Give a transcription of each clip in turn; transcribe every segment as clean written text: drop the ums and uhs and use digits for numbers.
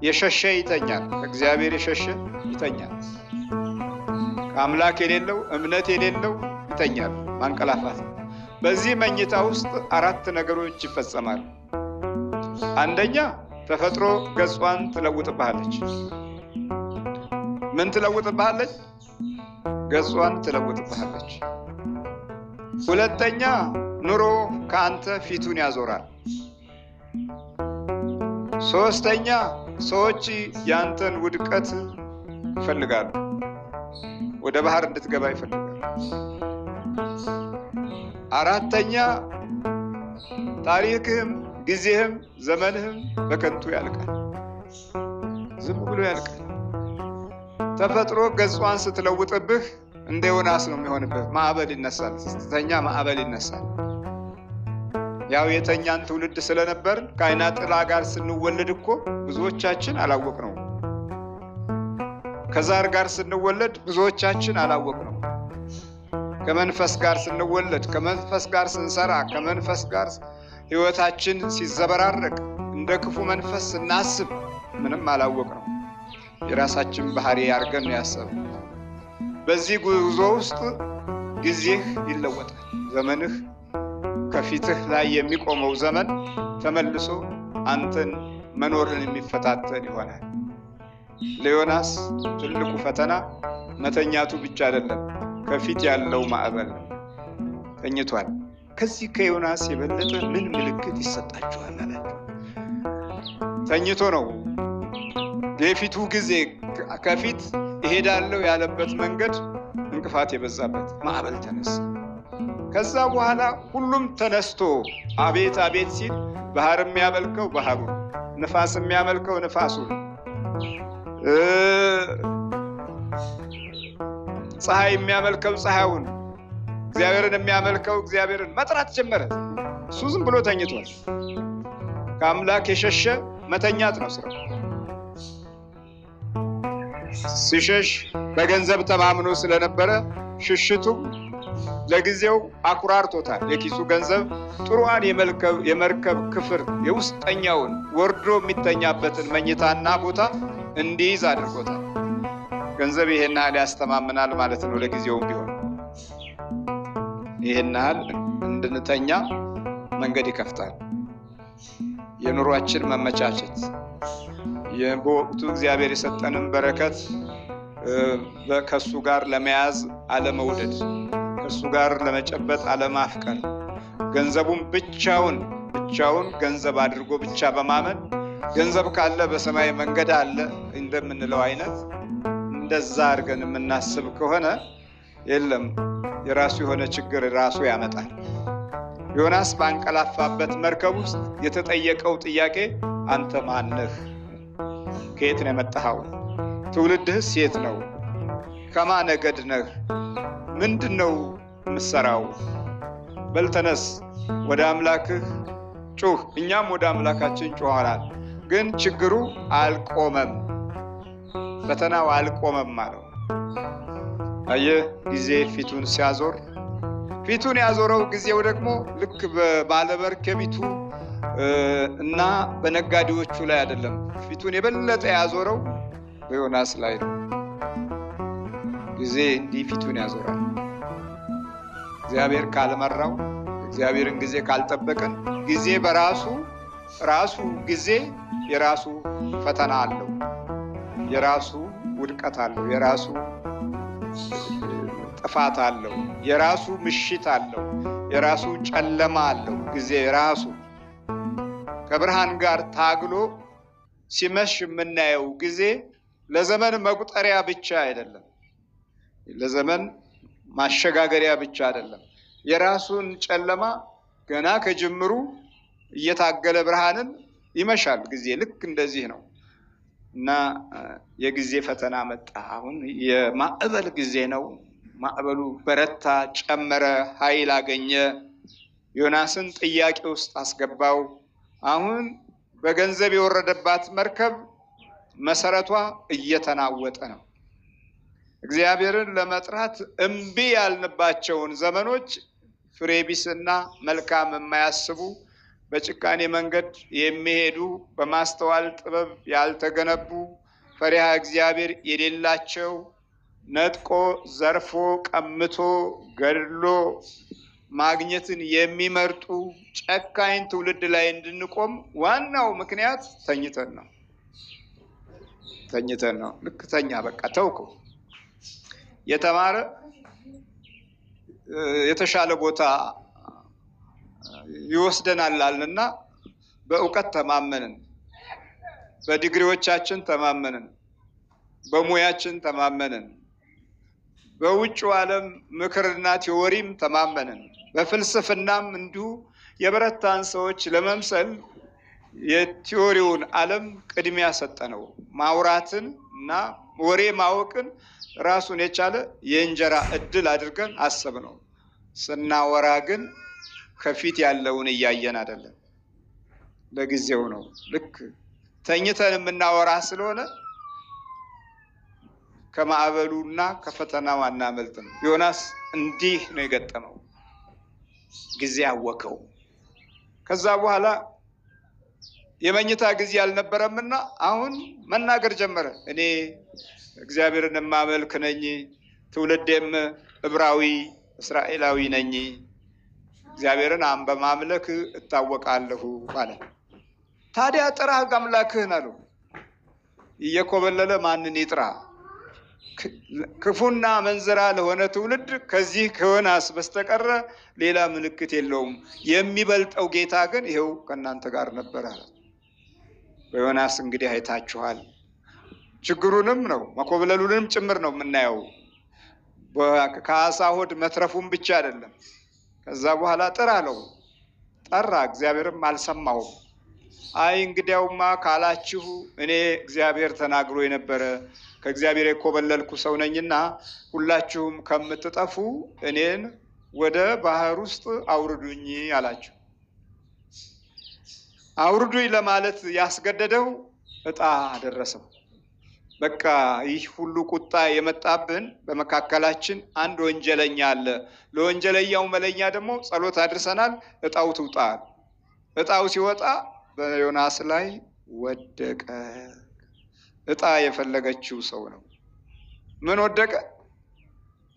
የሸሸ ይተኛል። ከእግዚአብሔር የሸሸ ይተኛል። ከአምላክ የሌለው እምነት የሌለው ይተኛል። ማንቀላፋት ነው። በዚህ መኝታ ውስጥ አራት ነገሮች ይፈጸማሉ። አንደኛ ተፈጥሮ ገጿን ትለውጥብሃለች። ምን ትለውጥብሃለች? ገጿን ትለውጥብሃለች። ሁለተኛ ኑሮ ከአንተ ፊቱን ያዞራል። ሶስተኛ ሰዎች ያንተን ውድቀት ይፈልጋሉ። ወደ ባህር እንድትገባ ይፈልጋሉ። አራተኛ ታሪክህም ጊዜህም ዘመንህም በከንቱ ያልቃል። ዝም ብሎ ያልቃል። ተፈጥሮ ገጿን ስትለውጥብህ እንደ ዮናስ ነው የሚሆንብህ። ማዕበል ይነሳል። ስትተኛ ማዕበል ይነሳል። ያው የተኛን ትውልድ ስለነበር ከዓይነ ጥላ ጋር ስንወለድ እኮ ብዙዎቻችን አላወቅነው። ከዛር ጋር ስንወለድ ብዙዎቻችን አላወቅነው። ከመንፈስ ጋር ስንወለድ፣ ከመንፈስ ጋር ስንሰራ፣ ከመንፈስ ጋር ሕይወታችን ሲዘበራረቅ፣ እንደ ክፉ መንፈስ ስናስብ ምንም አላወቅነው። የራሳችን ባህሪ አድርገን ነው ያሰብነው። በዚህ ጉዞ ውስጥ ጊዜህ ይለወጣል። ዘመንህ ከፊትህ ላይ የሚቆመው ዘመን ተመልሶ አንተን መኖርህን የሚፈታተን ይሆናል። ለዮናስ ትልቁ ፈተና መተኛቱ ብቻ አይደለም፣ ከፊት ያለው ማዕበል ነው። ተኝቷል። ከዚህ ከዮናስ የበለጠ ምን ምልክት ይሰጣችኋል አላቸው። ተኝቶ ነው የፊቱ ጊዜ ከፊት እሄዳለሁ ያለበት መንገድ እንቅፋት የበዛበት ማዕበል ተነሳ። ከዛ በኋላ ሁሉም ተነስቶ አቤት አቤት ሲል ባህር የሚያመልከው ባህሩን፣ ንፋስ የሚያመልከው ንፋሱን፣ ፀሐይ የሚያመልከው ፀሐዩን፣ እግዚአብሔርን የሚያመልከው እግዚአብሔርን መጥራት ጀመረ። እሱ ዝም ብሎ ተኝቷል። ከአምላክ የሸሸ መተኛት ነው ስራው። ሲሸሽ በገንዘብ ተማምኖ ስለነበረ ሽሽቱም ለጊዜው አኩራርቶታል። የኪሱ ገንዘብ ጥሩዋን የመርከብ ክፍል የውስጠኛውን ወርዶ የሚተኛበትን መኝታና ቦታ እንዲይዝ አድርጎታል። ገንዘብ ይሄን ያህል ያስተማምናል ማለት ነው። ለጊዜውም ቢሆን ይሄን ያህል እንድንተኛ መንገድ ይከፍታል። የኑሯችን መመቻቸት፣ በወቅቱ እግዚአብሔር የሰጠንን በረከት ከእሱ ጋር ለመያዝ አለመውደድ፣ ከእሱ ጋር ለመጨበጥ አለማፍቀር፣ ገንዘቡን ብቻውን ብቻውን ገንዘብ አድርጎ ብቻ በማመን ገንዘብ ካለ በሰማይ መንገድ አለ እንደምንለው አይነት እንደዛ አድርገን የምናስብ ከሆነ የለም፣ የራሱ የሆነ ችግር ራሱ ያመጣል። ዮናስ ባንቀላፋበት መርከብ ውስጥ የተጠየቀው ጥያቄ አንተ ማነህ? ከየት ነው የመጣኸው? ትውልድህስ የት ነው? ከማን ነገድ ነህ? ምንድን ነው የምትሰራው? በል ተነስ፣ ወደ አምላክህ ጩህ። እኛም ወደ አምላካችን ጮኸናል፣ ግን ችግሩ አልቆመም፣ ፈተናው አልቆመም አለው። አየህ፣ ጊዜ ፊቱን ሲያዞር ፊቱን ያዞረው ጊዜው ደግሞ ልክ በባለመርከቢቱ እና በነጋዴዎቹ ላይ አይደለም። ፊቱን የበለጠ ያዞረው በዮናስ ላይ ነው። ጊዜ እንዲህ ፊቱን ያዞራል። እግዚአብሔር ካልመራው፣ እግዚአብሔርን ጊዜ ካልጠበቀን፣ ጊዜ በራሱ ራሱ ጊዜ የራሱ ፈተና አለው፣ የራሱ ውድቀት አለው፣ የራሱ ጥፋት አለው፣ የራሱ ምሽት አለው፣ የራሱ ጨለማ አለው። ጊዜ ራሱ ከብርሃን ጋር ታግሎ ሲመሽ የምናየው ጊዜ ለዘመን መቁጠሪያ ብቻ አይደለም፣ ለዘመን ማሸጋገሪያ ብቻ አይደለም። የራሱን ጨለማ ገና ከጅምሩ እየታገለ ብርሃንን ይመሻል። ጊዜ ልክ እንደዚህ ነው እና የጊዜ ፈተና መጣ። አሁን የማዕበል ጊዜ ነው። ማዕበሉ በረታ፣ ጨመረ፣ ኃይል አገኘ። ዮናስን ጥያቄ ውስጥ አስገባው። አሁን በገንዘብ የወረደባት መርከብ መሰረቷ እየተናወጠ ነው። እግዚአብሔርን ለመጥራት እምቢ ያልንባቸውን ዘመኖች ፍሬ ቢስና መልካም የማያስቡ፣ በጭካኔ መንገድ የሚሄዱ፣ በማስተዋል ጥበብ ያልተገነቡ፣ ፈሪሃ እግዚአብሔር የሌላቸው፣ ነጥቆ ዘርፎ ቀምቶ ገድሎ ማግኘትን የሚመርጡ ጨካኝ ትውልድ ላይ እንድንቆም ዋናው ምክንያት ተኝተን ነው። ተኝተን ነው። ልክ ተኛ፣ በቃ ተውከው። የተማረ የተሻለ ቦታ ይወስደናል አልንና በእውቀት ተማመንን፣ በዲግሪዎቻችን ተማመንን፣ በሙያችን ተማመንን፣ በውጭው ዓለም ምክርና theory ም ተማመንን፣ በፍልስፍናም እንዲሁ የበረታን ሰዎች ለመምሰል የ theory ውን ዓለም ቅድሚያ ሰጠነው። ማውራትን እና ወሬ ማወቅን ራሱን የቻለ የእንጀራ እድል አድርገን አሰብነው። ስናወራ ግን ከፊት ያለውን እያየን አይደለም፣ ለጊዜው ነው። ልክ ተኝተን የምናወራ ስለሆነ ከማዕበሉና ከፈተናው አናመልጥም። ዮናስ እንዲህ ነው የገጠመው። ጊዜ አወከው። ከዛ በኋላ የመኝታ ጊዜ አልነበረምና አሁን መናገር ጀመረ። እኔ እግዚአብሔርን የማመልክ ነኝ፣ ትውልዴም ዕብራዊ እስራኤላዊ ነኝ፣ እግዚአብሔርን በማምለክ እታወቃለሁ አለ። ታዲያ ጥራ አምላክህን አለው። እየኮበለለ ማንን ይጥራ? ክፉና መንዝራ ለሆነ ትውልድ ከዚህ ከዮናስ በስተቀረ ሌላ ምልክት የለውም። የሚበልጠው ጌታ ግን ይኸው ከእናንተ ጋር ነበር አለ። በዮናስ እንግዲህ አይታችኋል። ችግሩንም ነው መኮብለሉንም ጭምር ነው የምናየው። ከዓሣ ሆድ መትረፉን ብቻ አይደለም። ከዛ በኋላ ጥራ አለው። ጠራ፣ እግዚአብሔርም አልሰማውም። አይ እንግዲያውማ ካላችሁ እኔ እግዚአብሔር ተናግሮ የነበረ ከእግዚአብሔር የኮበለልኩ ሰው ነኝና ሁላችሁም ከምትጠፉ እኔን ወደ ባህር ውስጥ አውርዱኝ አላችሁ። አውርዱኝ ለማለት ያስገደደው ዕጣ ደረሰው። በቃ ይህ ሁሉ ቁጣ የመጣብን በመካከላችን አንድ ወንጀለኛ አለ። ለወንጀለኛው መለኛ ደግሞ ጸሎት አድርሰናል። ዕጣው ትውጣ። ዕጣው ሲወጣ በዮናስ ላይ ወደቀ። ዕጣ የፈለገችው ሰው ነው። ምን ወደቀ?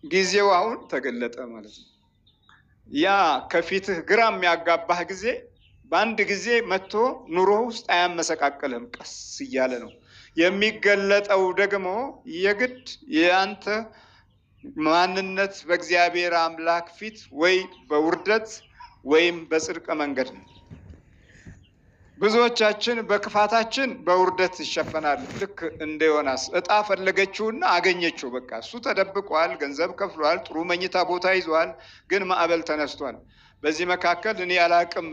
ጊዜው አሁን ተገለጠ ማለት ነው። ያ ከፊትህ ግራ የሚያጋባህ ጊዜ በአንድ ጊዜ መጥቶ ኑሮ ውስጥ አያመሰቃቅልህም። ቀስ እያለ ነው የሚገለጠው። ደግሞ የግድ የአንተ ማንነት በእግዚአብሔር አምላክ ፊት ወይ በውርደት ወይም በጽድቅ መንገድ ነው። ብዙዎቻችን በክፋታችን በውርደት ይሸፈናል። ልክ እንደ ዮናስ ዕጣ ፈለገችውና አገኘችው። በቃ እሱ ተደብቋል፣ ገንዘብ ከፍሏል፣ ጥሩ መኝታ ቦታ ይዟል። ግን ማዕበል ተነስቷል። በዚህ መካከል እኔ አላቅም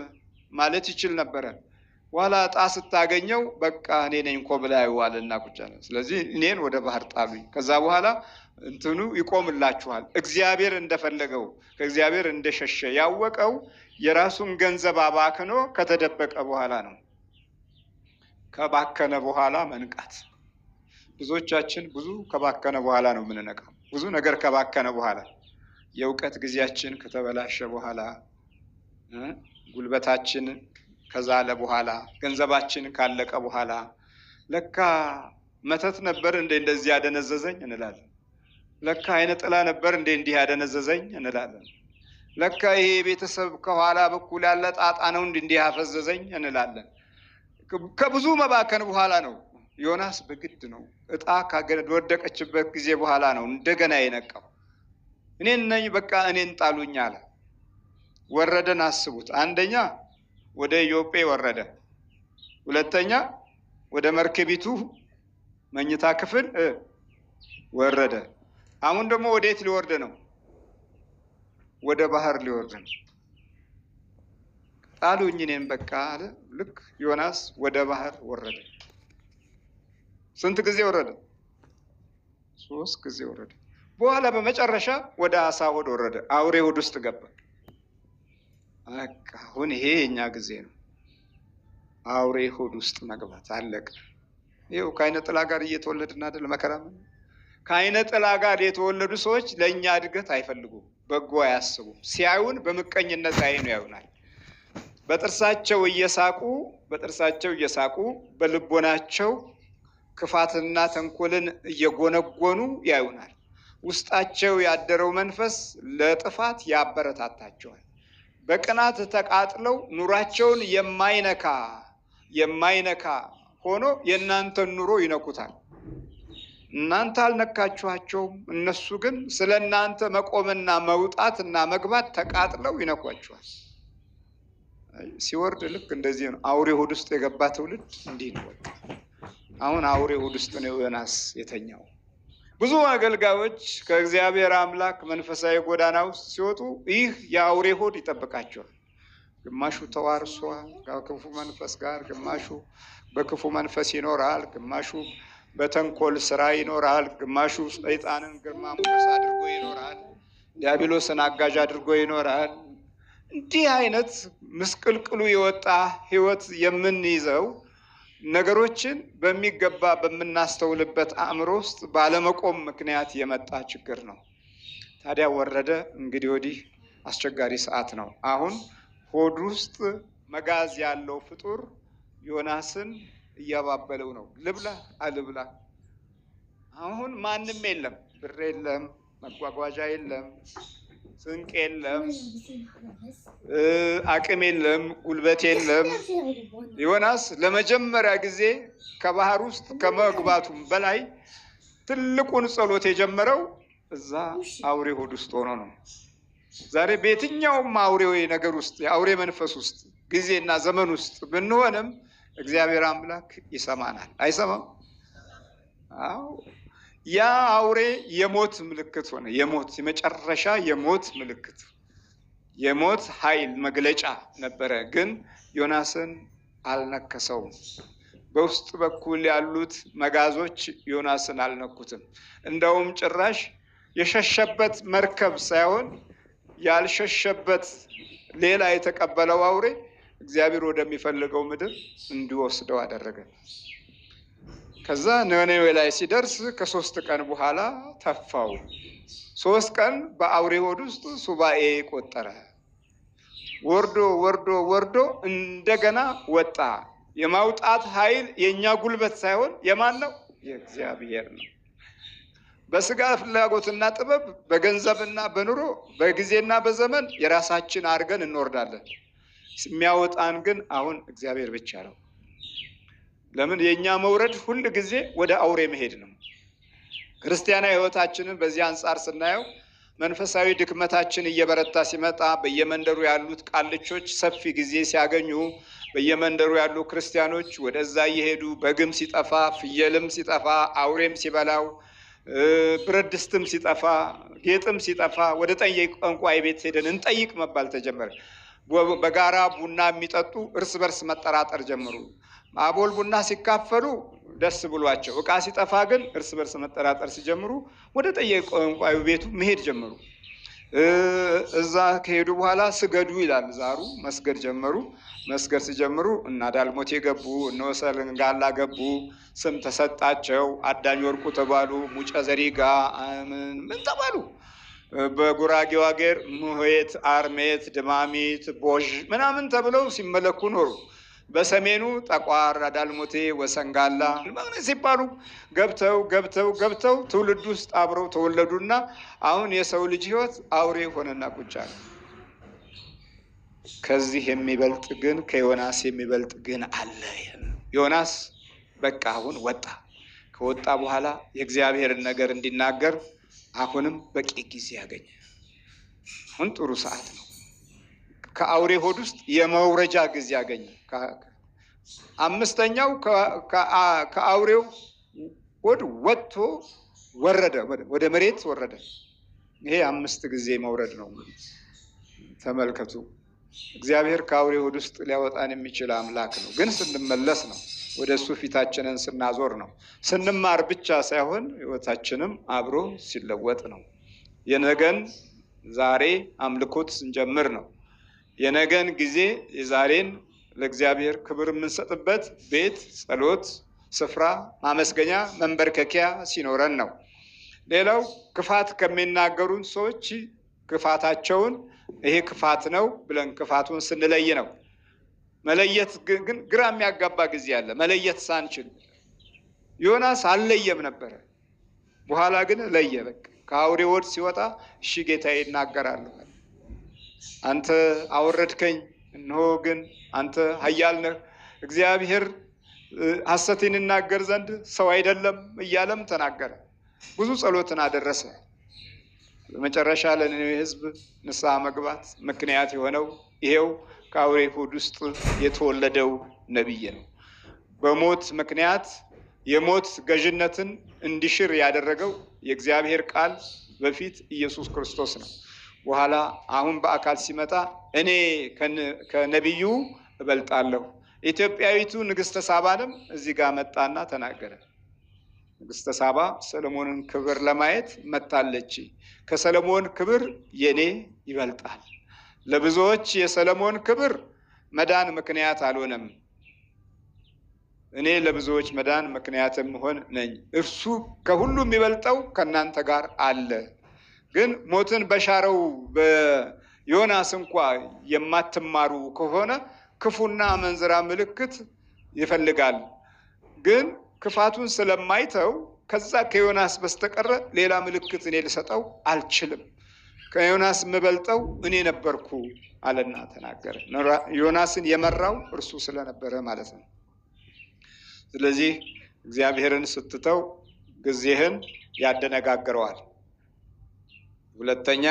ማለት ይችል ነበረ። ኋላ ዕጣ ስታገኘው በቃ እኔ ነኝ ኮብላዩ አለና ቁጭ አለ። ስለዚህ እኔን ወደ ባህር ጣሉኝ፣ ከዛ በኋላ እንትኑ ይቆምላችኋል። እግዚአብሔር እንደፈለገው ከእግዚአብሔር እንደሸሸ ያወቀው የራሱን ገንዘብ አባክኖ ከተደበቀ በኋላ ነው። ከባከነ በኋላ መንቃት። ብዙዎቻችን ብዙ ከባከነ በኋላ ነው የምንነቃው። ብዙ ነገር ከባከነ በኋላ፣ የእውቀት ጊዜያችን ከተበላሸ በኋላ፣ ጉልበታችን ከዛለ በኋላ፣ ገንዘባችን ካለቀ በኋላ ለካ መተት ነበር እንዴ እንደዚህ ያደነዘዘኝ እንላለን። ለካ አይነ ጥላ ነበር እንዴ እንዲህ ያደነዘዘኝ እንላለን። ለካ ይሄ ቤተሰብ ከኋላ በኩል ያለ ጣጣ ነው እንዲህ እንዲህ ያፈዘዘኝ እንላለን። ከብዙ መባከን በኋላ ነው። ዮናስ በግድ ነው ዕጣ ከወደቀችበት ጊዜ በኋላ ነው እንደገና የነቃው። እኔን ነኝ በቃ እኔን ጣሉኝ አለ። ወረደን አስቡት። አንደኛ ወደ ኢዮጴ ወረደ። ሁለተኛ ወደ መርከቢቱ መኝታ ክፍል ወረደ። አሁን ደግሞ ወዴት ሊወርድ ነው? ወደ ባህር ሊወርድ ነው። ጣሉኝ እኔን በቃ አለ። ልክ ዮናስ ወደ ባህር ወረደ። ስንት ጊዜ ወረደ? 3 ጊዜ ወረደ። በኋላ በመጨረሻ ወደ አሳ ሆድ ወረደ። አውሬ ሆድ ውስጥ ገባ። በቃ አሁን ይሄ የኛ ጊዜ ነው። አውሬ ሆድ ውስጥ መግባት አለቀ። ይኸው ከአይነ ጥላ ጋር እየተወለድን አይደል መከራ። ከአይነ ጥላ ጋር የተወለዱ ሰዎች ለእኛ እድገት አይፈልጉም፣ በጎ አያስቡም። ሲያዩን በምቀኝነት አይኑ ያዩናል። በጥርሳቸው እየሳቁ በጥርሳቸው እየሳቁ በልቦናቸው ክፋትና ተንኮልን እየጎነጎኑ ያዩናል። ውስጣቸው ያደረው መንፈስ ለጥፋት ያበረታታቸዋል። በቅናት ተቃጥለው ኑሯቸውን የማይነካ የማይነካ ሆኖ የእናንተን ኑሮ ይነኩታል። እናንተ አልነካችኋቸውም፣ እነሱ ግን ስለ እናንተ መቆምና መውጣት እና መግባት ተቃጥለው ይነኳቸዋል። ሲወርድ ልክ እንደዚህ ነው። አውሬ ሆድ ውስጥ የገባ ትውልድ እንዲህ ነው። በቃ አሁን አውሬ ሆድ ውስጥ ነው ዮናስ የተኛው። ብዙ አገልጋዮች ከእግዚአብሔር አምላክ መንፈሳዊ ጎዳና ውስጥ ሲወጡ ይህ የአውሬ ሆድ ይጠብቃቸዋል። ግማሹ ተዋርሷል ከክፉ መንፈስ ጋር፣ ግማሹ በክፉ መንፈስ ይኖራል፣ ግማሹ በተንኮል ስራ ይኖራል፣ ግማሹ ሰይጣንን ግርማ ሞገስ አድርጎ ይኖራል፣ ዲያብሎስን አጋዥ አድርጎ ይኖራል። እንዲህ አይነት ምስቅልቅሉ የወጣ ሕይወት የምንይዘው ነገሮችን በሚገባ በምናስተውልበት አእምሮ ውስጥ ባለመቆም ምክንያት የመጣ ችግር ነው። ታዲያ ወረደ። እንግዲህ ወዲህ አስቸጋሪ ሰዓት ነው። አሁን ሆድ ውስጥ መጋዝ ያለው ፍጡር ዮናስን እያባበለው ነው። ልብላ አልብላ። አሁን ማንም የለም፣ ብር የለም፣ መጓጓዣ የለም፣ ስንቅ የለም፣ አቅም የለም፣ ጉልበት የለም። ዮናስ ለመጀመሪያ ጊዜ ከባህር ውስጥ ከመግባቱም በላይ ትልቁን ጸሎት የጀመረው እዛ አውሬ ሆድ ውስጥ ሆኖ ነው። ዛሬ በየትኛውም አውሬ ነገር ውስጥ የአውሬ መንፈስ ውስጥ ጊዜና ዘመን ውስጥ ብንሆንም እግዚአብሔር አምላክ ይሰማናል። አይሰማም? አዎ። ያ አውሬ የሞት ምልክት ሆነ። የሞት የመጨረሻ የሞት ምልክት የሞት ኃይል መግለጫ ነበረ። ግን ዮናስን አልነከሰውም። በውስጥ በኩል ያሉት መጋዞች ዮናስን አልነኩትም። እንደውም ጭራሽ የሸሸበት መርከብ ሳይሆን ያልሸሸበት ሌላ የተቀበለው አውሬ እግዚአብሔር ወደሚፈልገው ምድር እንዲወስደው አደረገ። ከዛ ነነዌ ላይ ሲደርስ ከ3 ቀን በኋላ ተፋው። 3 ቀን በአውሬ ሆድ ውስጥ ሱባኤ ቆጠረ። ወርዶ ወርዶ ወርዶ እንደገና ወጣ። የማውጣት ኃይል የእኛ ጉልበት ሳይሆን የማን ነው? የእግዚአብሔር ነው። በስጋ ፍላጎትና ጥበብ፣ በገንዘብና በኑሮ፣ በጊዜና በዘመን የራሳችን አድርገን እንወርዳለን። የሚያወጣን ግን አሁን እግዚአብሔር ብቻ ነው። ለምን? የእኛ መውረድ ሁል ጊዜ ወደ አውሬ መሄድ ነው። ክርስቲያናዊ ሕይወታችንን በዚህ አንጻር ስናየው መንፈሳዊ ድክመታችን እየበረታ ሲመጣ በየመንደሩ ያሉት ቃልቾች ሰፊ ጊዜ ሲያገኙ በየመንደሩ ያሉ ክርስቲያኖች ወደዛ እየሄዱ በግም ሲጠፋ፣ ፍየልም ሲጠፋ፣ አውሬም ሲበላው፣ ብረት ድስትም ሲጠፋ፣ ጌጥም ሲጠፋ ወደ ጠንቋይ ቤት ሄደን እንጠይቅ መባል ተጀመረ። በጋራ ቡና የሚጠጡ እርስ በርስ መጠራጠር ጀመሩ። አቦል ቡና ሲካፈሉ ደስ ብሏቸው፣ ዕቃ ሲጠፋ ግን እርስ በርስ መጠራጠር ሲጀምሩ ወደ ጠንቋዩ ቤቱ መሄድ ጀመሩ። እዛ ከሄዱ በኋላ ስገዱ ይላል ዛሩ። መስገድ ጀመሩ። መስገድ ሲጀምሩ እና ዳልሞቴ ገቡ፣ እነ ወሰንጋላ ገቡ። ስም ተሰጣቸው። አዳኝ ወርቁ ተባሉ። ሙጨ ዘሪጋ ምን ተባሉ። በጉራጌው ሀገር ሙሄት፣ አርሜት፣ ድማሚት፣ ቦዥ ምናምን ተብለው ሲመለኩ ኖሩ። በሰሜኑ ጠቋር፣ አዳልሞቴ፣ ወሰንጋላ ሲባሉ ገብተው ገብተው ገብተው ትውልድ ውስጥ አብረው ተወለዱና አሁን የሰው ልጅ ሕይወት አውሬ ሆነና ቁጭ አለ። ከዚህ የሚበልጥ ግን ከዮናስ የሚበልጥ ግን አለ። ዮናስ በቃ አሁን ወጣ። ከወጣ በኋላ የእግዚአብሔርን ነገር እንዲናገር አሁንም በቂ ጊዜ ያገኘ። አሁን ጥሩ ሰዓት ነው። ከአውሬ ሆድ ውስጥ የመውረጃ ጊዜ ያገኘ። አምስተኛው ከአውሬው ሆድ ወጥቶ ወረደ፣ ወደ መሬት ወረደ። ይሄ 5 ጊዜ መውረድ ነው። ተመልከቱ። እግዚአብሔር ከአውሬ ሆድ ውስጥ ሊያወጣን የሚችል አምላክ ነው። ግን ስንመለስ ነው፣ ወደ እሱ ፊታችንን ስናዞር ነው። ስንማር ብቻ ሳይሆን ሕይወታችንም አብሮ ሲለወጥ ነው። የነገን ዛሬ አምልኮት ስንጀምር ነው። የነገን ጊዜ የዛሬን ለእግዚአብሔር ክብር የምንሰጥበት ቤት፣ ጸሎት ስፍራ፣ ማመስገኛ፣ መንበርከኪያ ሲኖረን ነው። ሌላው ክፋት ከሚናገሩን ሰዎች ክፋታቸውን ይሄ ክፋት ነው ብለን ክፋቱን ስንለይ ነው። መለየት ግን ግራ የሚያጋባ ጊዜ አለ። መለየት ሳንችል ዮናስ አልለየም ነበረ። በኋላ ግን ለየ። በቃ ከአውሬ ሆድ ሲወጣ እሺ ጌታዬ እናገራለሁ፣ አንተ አወረድከኝ፣ እነሆ ግን አንተ ኃያል ነህ፣ እግዚአብሔር ሐሰትን ይናገር ዘንድ ሰው አይደለም እያለም ተናገረ። ብዙ ጸሎትን አደረሰ። በመጨረሻ ለነነዌ ሕዝብ ንስሐ መግባት ምክንያት የሆነው ይሄው ከአውሬ ሆድ ውስጥ የተወለደው ነቢይ ነው። በሞት ምክንያት የሞት ገዥነትን እንዲሽር ያደረገው የእግዚአብሔር ቃል በፊት ኢየሱስ ክርስቶስ ነው። በኋላ አሁን በአካል ሲመጣ እኔ ከነቢዩ እበልጣለሁ። ኢትዮጵያዊቱ ንግሥተ ሳባንም እዚህ ጋር መጣና ተናገረ። ንግሥተ ሳባ ሰለሞንን ክብር ለማየት መታለች። ከሰለሞን ክብር የኔ ይበልጣል። ለብዙዎች የሰለሞን ክብር መዳን ምክንያት አልሆነም። እኔ ለብዙዎች መዳን ምክንያት የምሆን ነኝ። እርሱ ከሁሉ የሚበልጠው ከእናንተ ጋር አለ። ግን ሞትን በሻረው በዮናስ እንኳ የማትማሩ ከሆነ ክፉና አመንዝራ ምልክት ይፈልጋል። ግን ክፋቱን ስለማይተው ከዛ ከዮናስ በስተቀረ ሌላ ምልክት እኔ ልሰጠው አልችልም። ከዮናስ የምበልጠው እኔ ነበርኩ አለና ተናገረ። ዮናስን የመራው እርሱ ስለነበረ ማለት ነው። ስለዚህ እግዚአብሔርን ስትተው ጊዜህን ያደነጋግረዋል። ሁለተኛ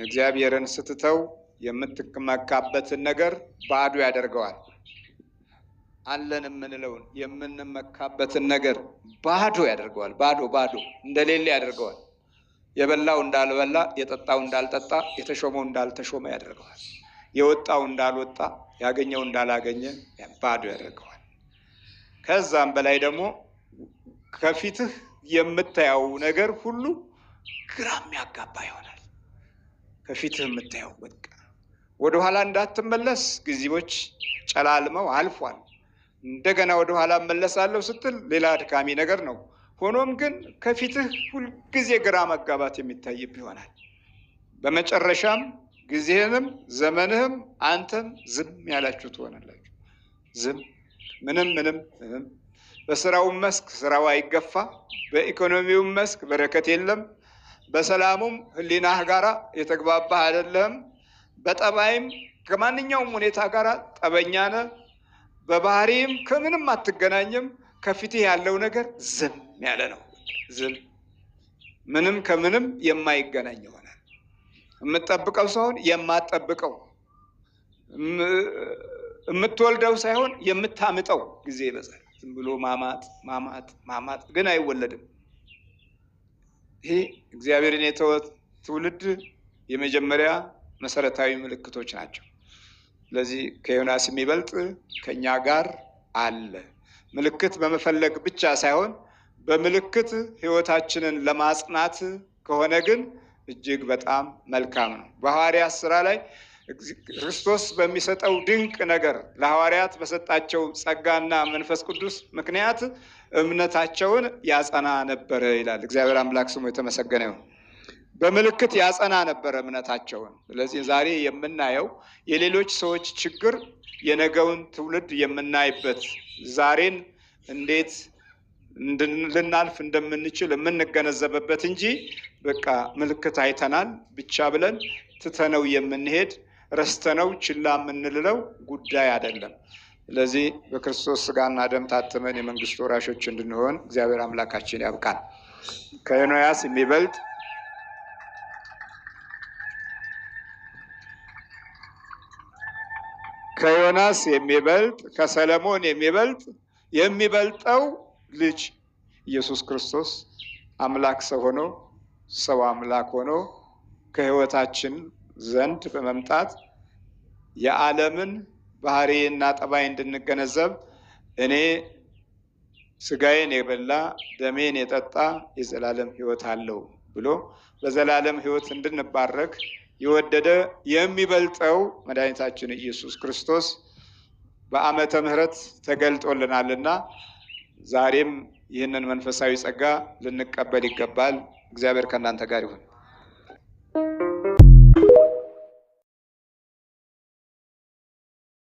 እግዚአብሔርን ስትተው የምትመካበትን ነገር ባዶ ያደርገዋል። አለን የምንለውን የምንመካበትን ነገር ባዶ ያደርገዋል። ባዶ ባዶ እንደሌለ ያደርገዋል። የበላው እንዳልበላ፣ የጠጣው እንዳልጠጣ፣ የተሾመው እንዳልተሾመ ያደርገዋል። የወጣው እንዳልወጣ፣ ያገኘው እንዳላገኘ ባዶ ያደርገዋል። ከዛም በላይ ደግሞ ከፊትህ የምታየው ነገር ሁሉ ግራ የሚያጋባ ይሆናል። ከፊትህ የምታየው በቃ ወደኋላ እንዳትመለስ ጊዜዎች ጨላልመው አልፏል። እንደገና ወደኋላ እመለሳለሁ ስትል ሌላ አድካሚ ነገር ነው። ሆኖም ግን ከፊትህ ሁልጊዜ ግራ መጋባት የሚታይብ ይሆናል። በመጨረሻም ጊዜህንም ዘመንህም አንተም ዝም ያላችሁ ትሆናላችሁ። ዝም ምንም ምንም ምንም። በስራውም መስክ ስራው አይገፋ፣ በኢኮኖሚውም መስክ በረከት የለም፣ በሰላሙም ሕሊናህ ጋራ የተግባባህ አይደለህም። በጠባይም ከማንኛውም ሁኔታ ጋር ጠበኛ ነህ። በባህሪም ከምንም አትገናኝም። ከፊትህ ያለው ነገር ዝም ያለ ነው። ዝም ምንም ከምንም የማይገናኝ ይሆናል። የምትጠብቀው ሳይሆን የማትጠብቀው፣ የምትወልደው ሳይሆን የምታምጠው ጊዜ ይበዛል። ዝም ብሎ ማማጥ ማማጥ ማማጥ ግን አይወለድም። ይሄ እግዚአብሔርን የተወ ትውልድ የመጀመሪያ መሰረታዊ ምልክቶች ናቸው። ስለዚህ ከዮናስ የሚበልጥ ከኛ ጋር አለ። ምልክት በመፈለግ ብቻ ሳይሆን በምልክት ሕይወታችንን ለማጽናት ከሆነ ግን እጅግ በጣም መልካም ነው። በሐዋርያት ሥራ ላይ ክርስቶስ በሚሰጠው ድንቅ ነገር ለሐዋርያት በሰጣቸው ጸጋና መንፈስ ቅዱስ ምክንያት እምነታቸውን ያጸና ነበረ ይላል። እግዚአብሔር አምላክ ስሙ የተመሰገነ ይሁን። በምልክት ያጸና ነበረ እምነታቸውን። ስለዚህ ዛሬ የምናየው የሌሎች ሰዎች ችግር የነገውን ትውልድ የምናይበት፣ ዛሬን እንዴት ልናልፍ እንደምንችል የምንገነዘብበት እንጂ በቃ ምልክት አይተናል ብቻ ብለን ትተነው የምንሄድ፣ ረስተነው ችላ የምንልለው ጉዳይ አይደለም። ስለዚህ በክርስቶስ ሥጋና ደም ታትመን የመንግስቱ ወራሾች እንድንሆን እግዚአብሔር አምላካችን ያብቃል። ከዮናስ የሚበልጥ ከዮናስ የሚበልጥ ከሰለሞን የሚበልጥ የሚበልጠው ልጅ ኢየሱስ ክርስቶስ አምላክ ሰው ሆኖ ሰው አምላክ ሆኖ ከሕይወታችን ዘንድ በመምጣት የዓለምን ባህሪ እና ጠባይ እንድንገነዘብ እኔ ስጋዬን የበላ ደሜን የጠጣ የዘላለም ሕይወት አለው ብሎ በዘላለም ሕይወት እንድንባረክ የወደደ የሚበልጠው መድኃኒታችን ኢየሱስ ክርስቶስ በዓመተ ምሕረት ተገልጦልናልና ዛሬም ይህንን መንፈሳዊ ጸጋ ልንቀበል ይገባል። እግዚአብሔር ከእናንተ ጋር ይሁን።